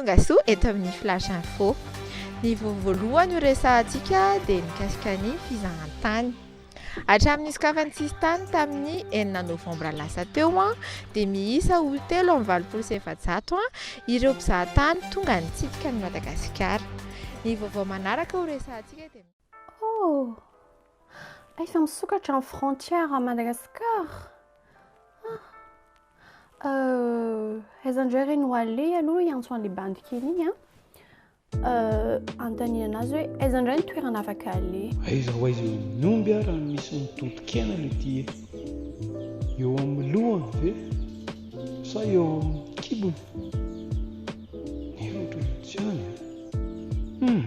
Tongasoa eto amin'ny Flash Info. Ny vaovao voalohany ho resahantsika dia mikasika ny fizahantany. Hatramin'ny nisokafan'ny sisintany tamin'ny enina novambra lasa teo dia miisa ho 483 ireo mpizahatany tonga nitsidika an'i Madagasikara. Ny vaovao manaraka ho resahantsika dia. Oh! Efa misokatra ny frontière à Madagascar? Ah! Euh, aiza indray re no aleha aloha hiantso an'ilay bandy kely iny an? Euh, anontaniana anazy hoe aiza indray ny toerana afaka aleha? Aiza ho aiza eo amin'ny omby ary raha misy mitoto-kena le ty e? Eo amin'ny lohany ve sa eo amin'ny kibony? Nefa ohatran'ny tsy any an! Hum!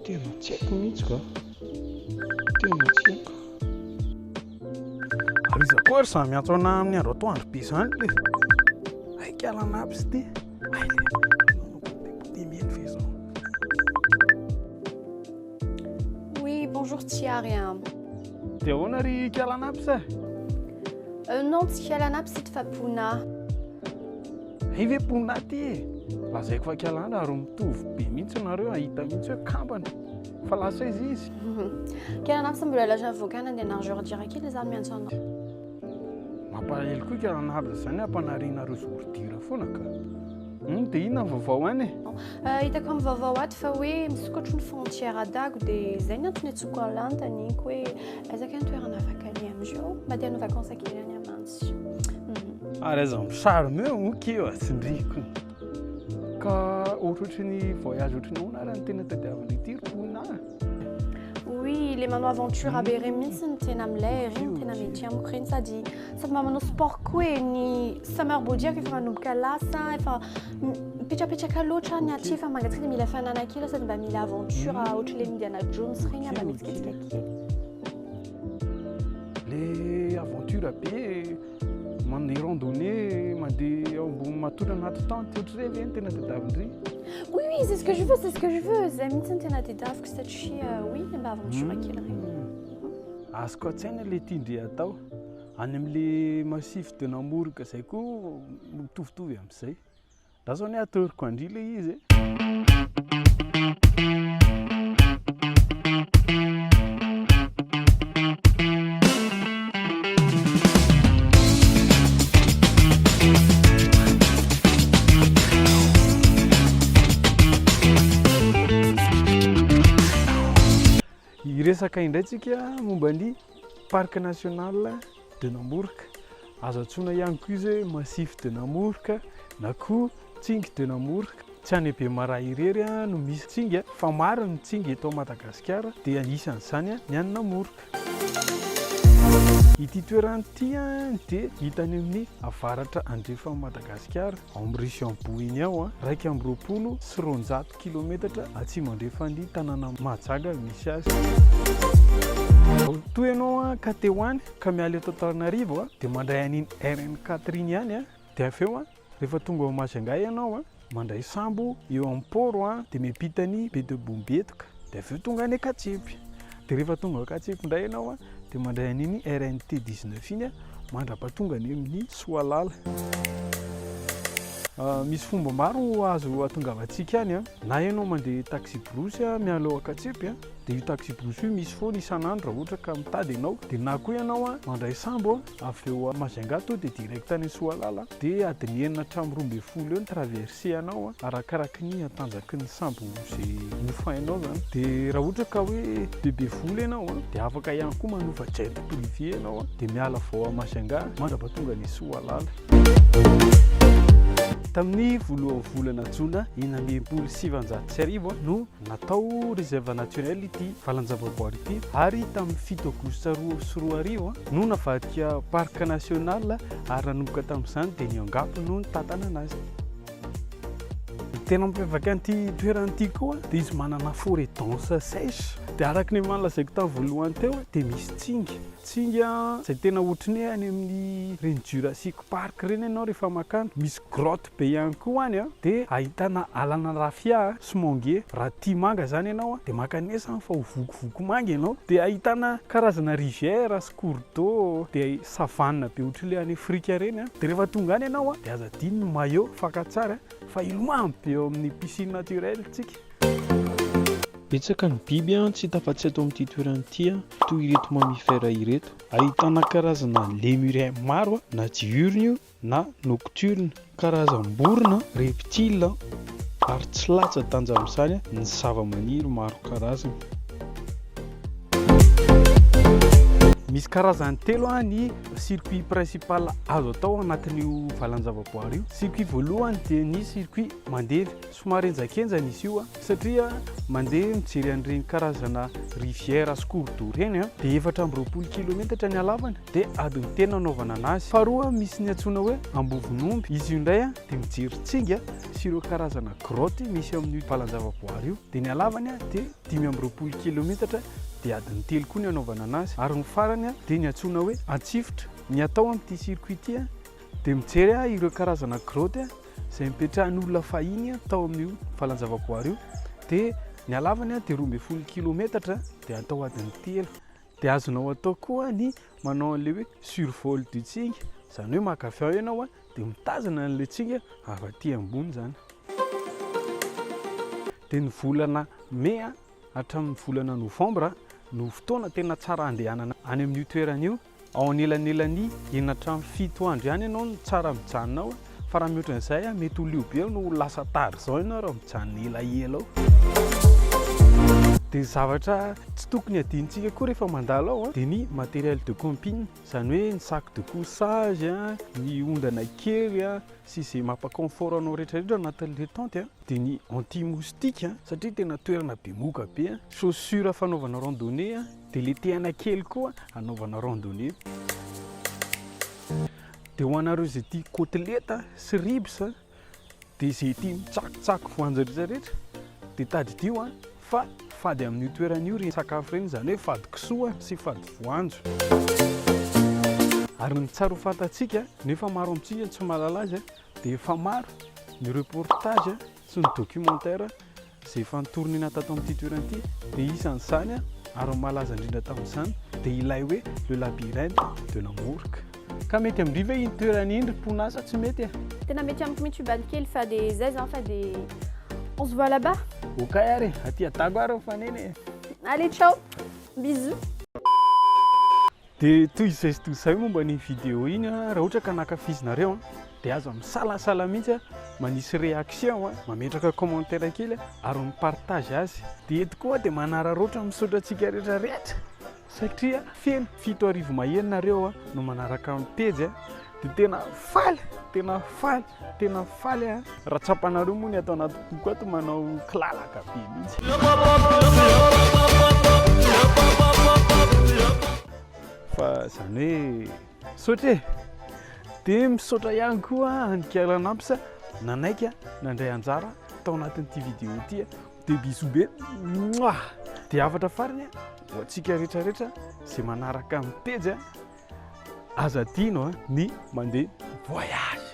Tena tsy haiko mihitsy ka! Tena tsy haiko. Ary iza koa ary samy miantso anah amin'ny andro atoandro be izany le? Hay kiala anapy ty. Hay le. Dimy eny ve izao? Oui, bonjour Tsiary a. Dia ahoana ry kiala anapy sa? Euh, non, tsy kiala anapy sy fa Puna. Hay ve Puna ty e? Lazaiko fa kiala ary mitovy be mihitsy nareo, hahita mihitsy hoe kambana. Fa lasa aiza izy? Kela Nabs mbola lasa avocat nandeha nareo ordure kely za miantso anao. Mampalahelo koa kela Nabs zany ampanarianareo ordure foana ka. Hum, dia inona ny vaovao any e? Euh, hitako amin'ny vaovao ato fa hoe misokatra ny frontière Dago dia izay ny antony antsoiko an'lah anontaniako hoe aiza kay ny toerana afaka aleha amin'izao? Mba te hanao vacances kely any aho mantsy. Ary aza mi-charme eo moa keo a, tsindriko. Ka ohatrohatry ny voyage ohatry ny ahoana ary no tena tadiavin'ny ity ry Pouna a? Oui, le manao aventure be ireny mihitsy no tena milay, ireny no tena mety amiko ireny sady sady mba manao sport koa e, ny summer body ako efa manomboka lasa, efa mipetrapetraka loatra ny aty efa mangatsiaka dia mila hafanana kely sady mba mila aventure ohatry le Indiana Jones ireny mba mihetsiketsika kely. Le aventure be Mandeha randonnée, mandeha ao ambony matory anaty tente, ohatr'izay ve no tena tadiavin-dry? Oui, oui, c'est ce que je veux, c'est ce que je veux. Zay mihitsy no tena tadiaviko satria oui, mba aventure kely ireny. Azoko an-tsaina ilay tian-dry atao. Any amin'ilay massif de Namorga izay koa mitovitovy amin'izay. Lasa anie atoroko an-dry ilay izy e. Hiresaka indray tsika momba ny Parc National de Namoroka. Azo antsoina ihany koa izy hoe Massif de Namoroka na koa Tsingy de Namoroka. Tsy any Bemaraha irery no misy tsingy fa maro ny tsingy eto Madagasikara dia anisan'izany ny any Namoroka. Ity toerana ity dia hita any amin'ny avaratra andrefan'i Madagasikara, ao amin'ny région Boeny ao, 221 kilometatra atsimo andrefan'ny tanàna Mahajanga misy azy. Toa ianao ka te ho any ka miala eto Antananarivo dia mandray an'iny RN 4 iny ihany dia avy eo rehefa tonga ao Majunga ianao mandray sambo eo amin'ny port dia miampita ny baie de Bombetoka dia avy eo tonga any Ankatsepy dia rehefa tonga ao Ankatsepy indray ianao dia mandray an'iny RNT 19 iny mandra-pahatonga any amin'ny Soalala. Misy fomba maro azo ahatongavantsika any, na ianao mandeha taxi-brousse miala ao Ankatsepy, dia io taxi-brousse io misy foana isan'andro raha ohatra ka mitady ianao, dia na koa ianao mandray sambo avy eo Majunga tonga dia direct any Soalala, dia adiny enina hatramin'ny 12 eo ny traversée anao arakaraky ny hatanjaky ny sambo izay hofainao izany, dia raha ohatra ka hoe bebe vola ianao dia afaka ihany koa manofa jet privé ianao dia miala avy ao Majunga mandra-pahatonga any Soalala. Tamin'ny voalohan'ny volana jona 1966 no natao réserve naturelle ity valan-javaboary ity ary tamin'ny 7 aogositra 2002 no navadika parc national ary nanomboka tamin'izany dia ny Angap no nitantanana azy. tena mampiavaka an'ity toerana ity koa dia izy manana forêt dense sèche. Dia araka ny efa nolazaiko tamin'ny voalohany teo dia misy tsingy. Tsingy izay tena ohatry ny hoe any amin'ny ireny Jurassic Park ireny ianao rehefa mankany. Misy grotte be ihany koa any dia ahitana alana raffia sy mangue. Raha tia manga izany ianao dia mankanesa any fa ho vokivoky manga ianao. Dia ahitana karazana rivière sy cours d'eau dia savane be ohatry ilay any Afrika ireny. Dia rehefa tonga any ianao dia aza adino ny maillot fakan-tsary fa hilomano be eo amin'ny piscine naturelle tsika. Betsaka ny biby tsy hita afa-tsy ato amin'ity toerana ity toy ireto mammifères ireto. Ahitana karazana lémuriens maro na diurne io na nocturne, karazam-borona, reptiles, ary tsy latsa-danja amin'izany ny zavamaniry maro karazana. Misy karazany telo ny circuit principal azo atao anatin'io valan-javaboary io. Circuit voalohany dia ny circuit mandevy, somary henjakenjana izy io satria mandeha mijery an'ireny karazana rivière sy cours d'eau ireny dia 24 kilometatra ny halavany dia adiny telo nanaovana anazy. Faharoa misy ny antsoina hoe Ambovonomby, izy io indray dia mijery tsinga sy ireo karazana grotte misy eo amin'io valan-javaboary io dia ny halavany dia 25 kilometatra dia adiny telo koa ny anaovana anazy. Ary ny farany dia ny antsoina hoe Antsifotra. Ny atao amin'ity circuit ity dia mijery ireo karazana grotte izay nipetrahan'ny olona fahiny tao amin'io valan-javaboary io dia ny halavany dia 12 kilometatra dia atao adiny telo. Dia azonao atao koa ny manao an'ilay hoe survol du tsingy, izany hoe maka avion ianao dia mitazana an'ilay tsingy avy aty ambony izany. Dia ny volana mey hatramin'ny volana novambra no fotoana tena tsara handehanana any amin'io toerana io. Ao anelanelan'ny enina hatramin'ny fito andro ihany ianao no tsara mijanona ao fa raha mihoatra an'izay mety ho leo be no ho lasa Tarzan ianao raha mijanona elaela ao. Dia ny zavatra tsy tokony hadinontsika koa rehefa mandalo ao dia ny matériel de camping, izany hoe ny sac de couchage, ny ondana kely sy izay mampa-confort anao rehetra rehetra ao anatin'ilay tente, dia ny anti-moustique satria tena toerana be moka be, chaussures fanaovana randonnée. Dia le tehana kely koa anaovana randonnée. Dia ho anareo izay tia côtelette sy ribs dia izay tia mitsakitsako voanjo rehetra rehetra dia tadidio an fa fady amin'io toerana io ireny sakafo ireny, izany hoe fady kisoa sy fady voanjo. Ary ny tsara ho fantatsika nefa maro amintsika no tsy mahalala azy dia efa maro ny reportage sy ny documentaire izay efa ni-tourner-na tato amin'ity toerana ity dia isan'izany ary ny malaza indrindra tamin'izany dia ilay hoe le labyrinthe de la Mourque. Ka mety amin-dry ve iny toerana iny ry Pouna sa tsy mety e? Tena mety amiko mihitsy io bandy kely fa dia zay zany fa dia on se voit là-bas. Ok ary e, aty Dago ary mifanena e. Allez ciao, bisous. Dia toy izay sy toy izay momba an'iny vidéo iny an, raha ohatra ka nankafizinareo an, dia aza misalasala mihitsy an, manisy réaction an, mametraka commentaire kely an, ary mi-partage azy. Dia eto koa dia manararaotra misaotra antsika rehetra rehetra satria feno 7000 mahery nareo an no manaraka ny pejy an, dia tena faly, tena faly, tena faly an. Raha tsapanareo moa ny ato anaty boky ato manao kilalaka be mihitsy. Fa izany hoe misaotra e! Dia misaotra ihany koa an'i Kialanaps nanaiky nandray anjara tao anatin'ity vidéo ity. Dia bisous be. Mouah! Dia hafatra farany ho antsika rehetra rehetra izay manaraka ny pejy. Aza adino ny mandeha voyage.